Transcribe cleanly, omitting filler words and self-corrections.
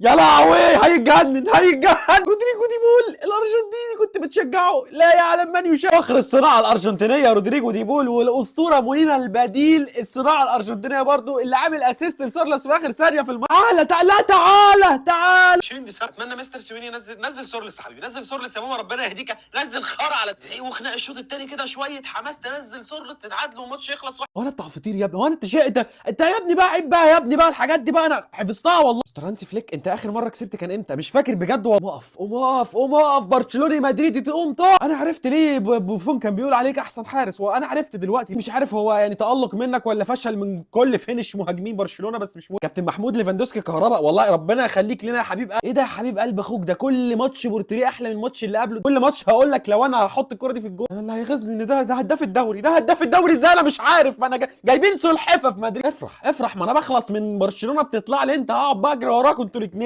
يا لهوي هيتجنن هيتجنن. رودريجو دي بول الارجنتيني كنت بتشجعه، لا يعلم من يشجع. فخر الصناعة الارجنتينية رودريجو دي بول، والاسطوره مولينا البديل الصناعة الارجنتينية برضو اللي عامل assist لسورلوس في اخر ثانية في الماتش. تعالى تعالى لا تعالى تعالى. 20 دي. اتمنى مستر سيميوني نزل نزل سورلس يا حبيبي، نزل سورلس يا ماما، ربنا يهديك، نزل خرا على زعيق وخناق الشوط الثاني كده شوية حماس، تنزل سورلس تتعادلوا والماتش يخلص. هو انا بتاع فطير يا ابني؟ هو انت شيء انت يا ابني بقى، عيب بقى يا ابني بقى الحاجات دي بقى انا حفظتها والله. مستر هانسي فليك انت اخر مرة كسبت كان امتى؟ مش فاكر بجد والله. اقف قوم اقف قوم اقف، برشلوني مدريدي تقوم تقف. انا عرفت ليه بوفون كان بيقول عليك احسن حارس، وانا عرفت دلوقتي. مش عارف هو يعني تألق منك ولا فشل من كل finish مهاجمين برشلونه، بس مش مهم. كابتن محمود ليفاندوسكي كهرباء والله، ربنا يخليك لنا يا حبيب. ايه ده يا حبيب قلب اخوك؟ ده كل ماتش بورتريه احلى من الماتش اللي قبله. كل ماتش هقول لك لو انا هحط الكره دي في الجول. انا اللي هيغيظني ان ده هداف الدوري، ده هداف الدوري ازاي؟ انا مش عارف. ما انا جايبين سلحفه في مدريد. افرح افرح، ما انا بخلص من برشلونه بتطلع لي انت، هقعد بقى اجري وراك انتوا الاثنين.